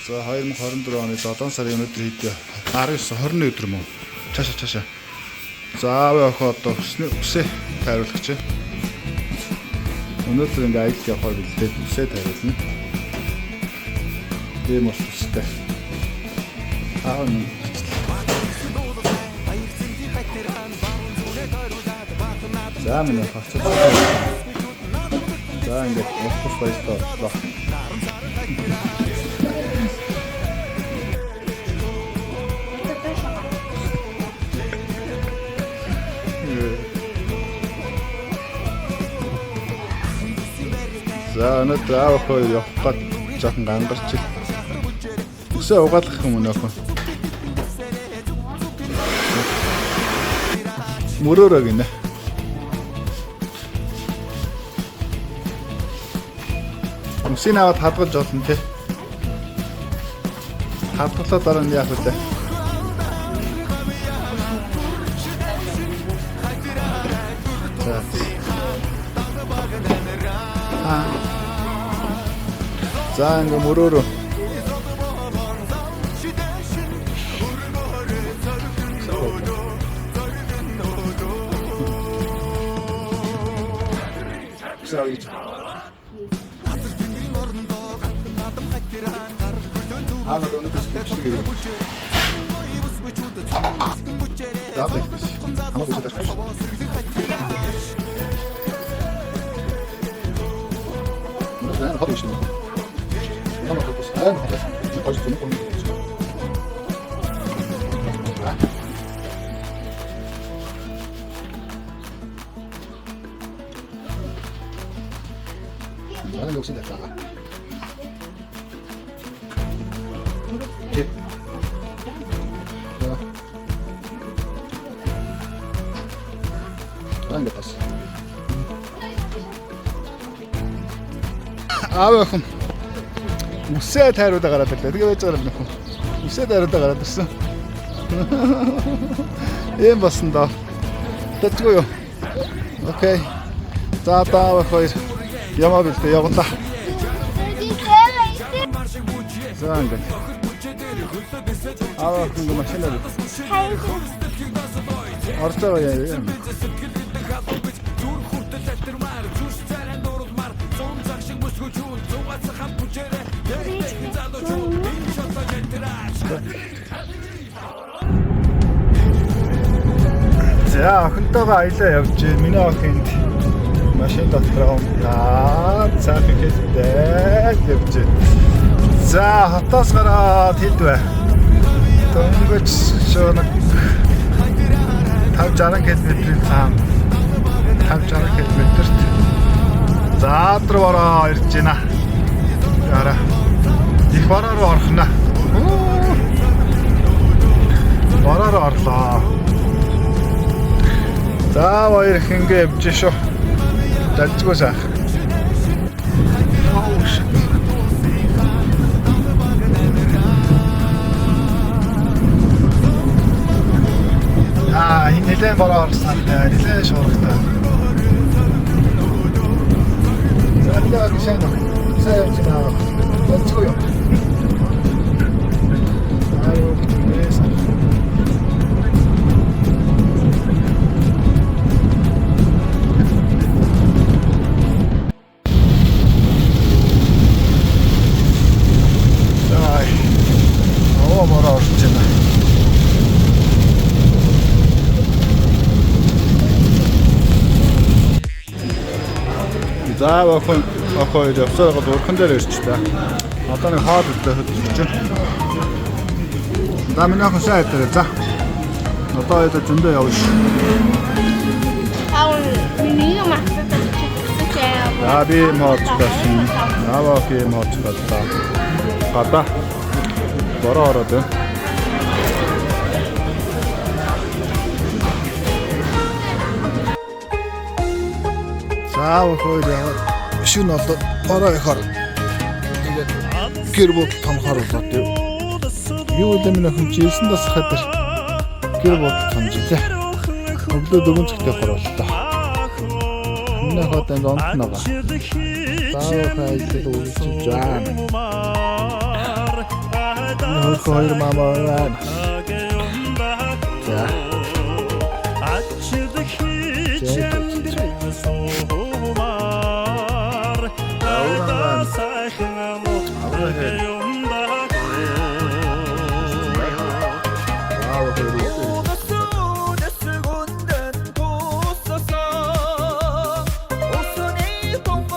За 2024 оны 7 сарын өнөөдөр хэд вэ? 19 21 өдөр мөн. Цаашаа цаашаа. За аав охин одоо үсний үсээ тайруулах чи. Өнөөдөр ингээ аялал явахаар бэлдээд үсээ тайруулна. Тийм ус үстэй. Аав нь За миний хацаа. За ингээд ус баяртай боллоо. За өнөөдөр аав охин хоёр явах гээд жоохон гангарч ил. Өсөө угаалгах юм өнөө охин. Мөрөөрөө гинэ. Үсийг аваад хадгалж болно те. Хадгалаад дараа нь яах вэ? За. Аа. За ингээ мөрөөрөө. За гэж. Аа өнөөдөр бичлэг хийе. За баярлалаа. Хамаагүй шүү. Наа хот шүү. Намайг хот. Аа хот. Хот шүү. За нэг үсэн тавьлаа. Тэг. За. Ингээд бас. Аав охин үсээ тайруулаа гараад ирлээ. Тэгээ байж байгаа юм нөхөн. Үсээ тайруулаа гараад ирсэн. Ийм болсон доо. Тэцгүй юу? Окей. За одоо аав ох хоёр ямаа бэлдээ явлаа. За ингээд. Аав охин машинаар орж байгаа юм. За охинтойгоо аялаа явж байна. Миний охин энд машин дотор унтаад цаахан хэлтэй явж байна. За хотоос гараад хэд вэ? Дөнгөж шунаг 50 60 км-ийн цаана 50 60 км-т заадар бороо ирж байна. Араа их бороо руу орох нь. Бороо руу орлоо. За баяр их ингэ явж шүү. Далжгүй сайх. Oh shit. Аа, энэ нэлээд бороо орсон. Нэлээд шуургатай. За нэлээд сайн. Сайн явж байна. Далжгүй юу? Аа, юу гэж вэ? За. Оо бороо орж байна. За охин охин явсаар гол урхан дээр ирч та. Одоо нэг хоол идлээ хөдөлж байна. За миний охин сайн идэрэ. За. Одоо хоёул зөндөө явна шүү. Аав миний юм асууж чи За би юм хоолж байсан. Аав охин юм хоолж байлаа. Гадаа. Бороо ороод байна. За охин яваад шүн болоо бороо ихор. Тэгээд гэр бодол тонхоор болоод юу. Юу вэ миний охин чи 9 дасах дээр гэр бодол тонж тий. Өглөө 4 цагт явахар боллоо. Миний охин энд онт байгаа. За охин аялал үргэлжлэж байна. Хөөрхөн хоёр мама байна. За.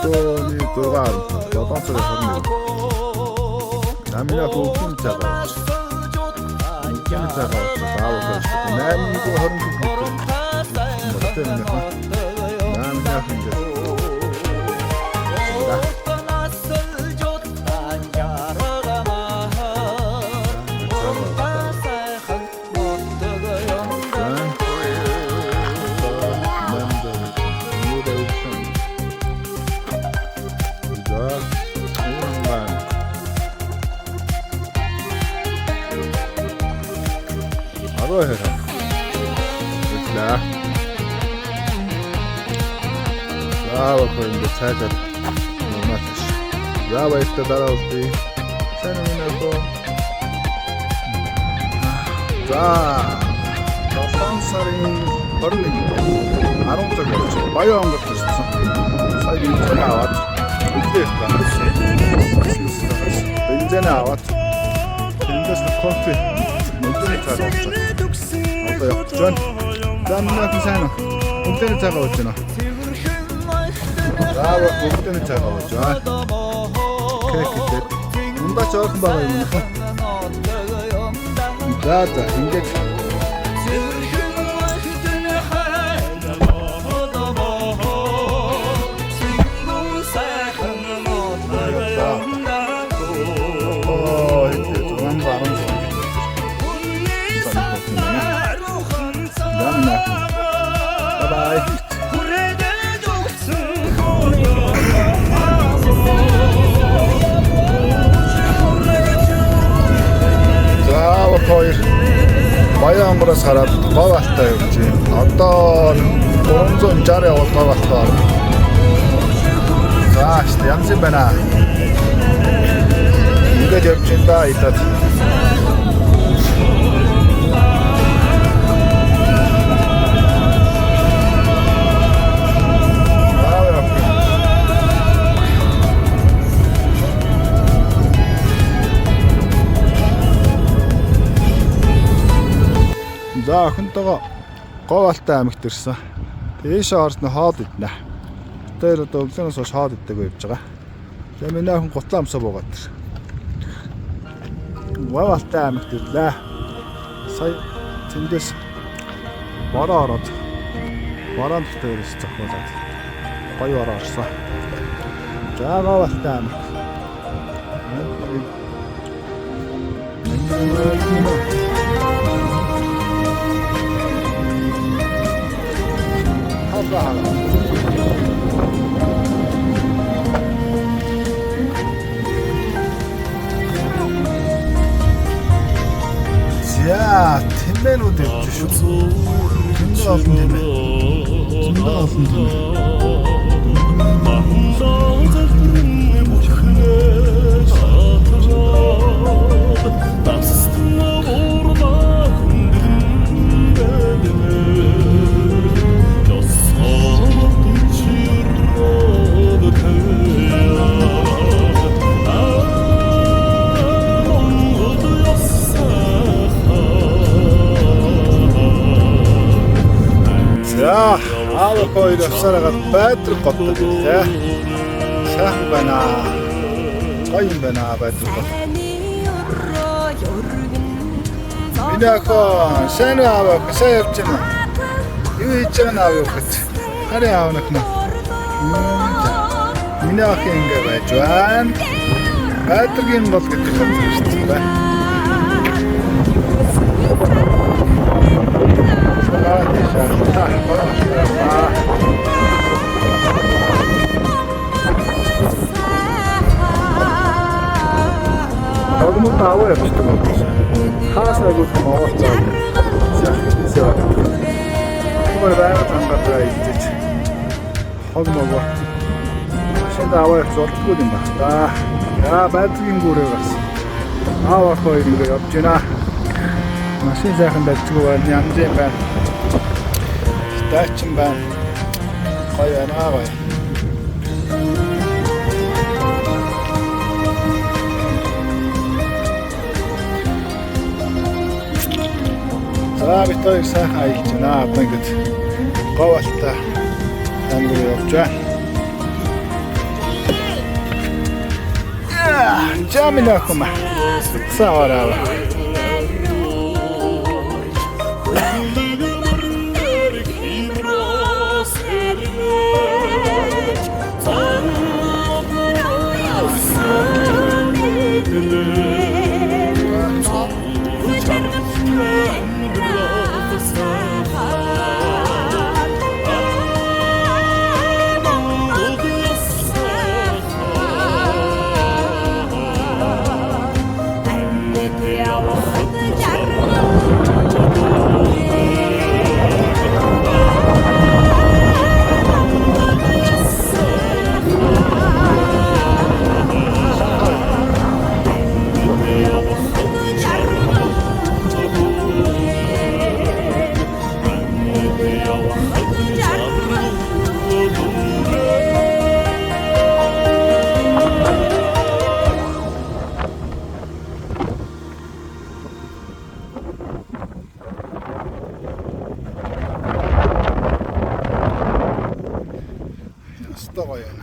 Тооны 6 7 сарын 21. Намина хөвгүн цагаа. Хөвгүн цагаа аав хөрс. 8 21 метр. Намина хөнгө. За хөө ингэ цайжаад юмаач. За баяртай дараа уулзъя. Сайн уу нөө. За 7 сарын 21 10 цаг болж баян онгод ирсэн. Сая бензин аваад өглөө бензин аваад тэндээс кофе өглөөний цай ууж одоо явах гэж байна. За миний сайн уу? Өглөөний цайгаа ууж байна. За өглөөний цайгаа ууж байна. Кек идээд. Ундаач ойрхон байгаа юм нөхөө. За за ингээд оо 616. Bye bye. За хоёр Баян онгороос хараад Говь алтай явж байна. Одоо 360 явал Говь алтай орно. За шүү янз юм байна. Ингээд явж байна да идад. За охинтойгоо Говь Алтай аймагт ирсэн. Тийшээ орж нь хоол иднэ. Тэр одоо өглөөнөөс хойш хоол идээгүй явж байгаа. Тэгээ миний охин гутлаа амсаа буугаад ир. Говь Алтай аймагт ирлээ. Сая тэндээс бороо ороод бороонд дээрээс зохиолоод гоё бороо орсон. За Говь Алтай аймаг. За, тэмээнүүд явж шүү. Зөндөө олон тэмээ. Зөндөө олон тэмээ. За, аав хоёр явсаар хагаад Байдраг гот ирлээ. Сайхан байна. Гоё юм байна Байдраг гот. Миний охин сайн уу аав охин сайн явж байна уу? Юу хийж байгаа нь аав охин? Харин аав нөхнө. Миний охин ингэ байж байна. Байдрагийн гол гэдэг газар ирсэн байна. Огмод аваа явчихдаг юм байна. Хаас айгуу монгол цаа. За. Тэгмэр байга цангаар идэж. Хог могоо. Машинд аваа явж болдгоо юм байна та. За байдгийн гүрээ гарсан. Аав ах хоёр ингэ явж байна. Машин сайхан дажгүй байна. Янз юм байна. Дайчин байна. Гоё байна гоё. За, бид хоёр сайхан аялж байна. Одоо ингэж говьалтай аймаг руу явж байна. За, миний охин. Утсаа аваарай. Ёстой гоё байна.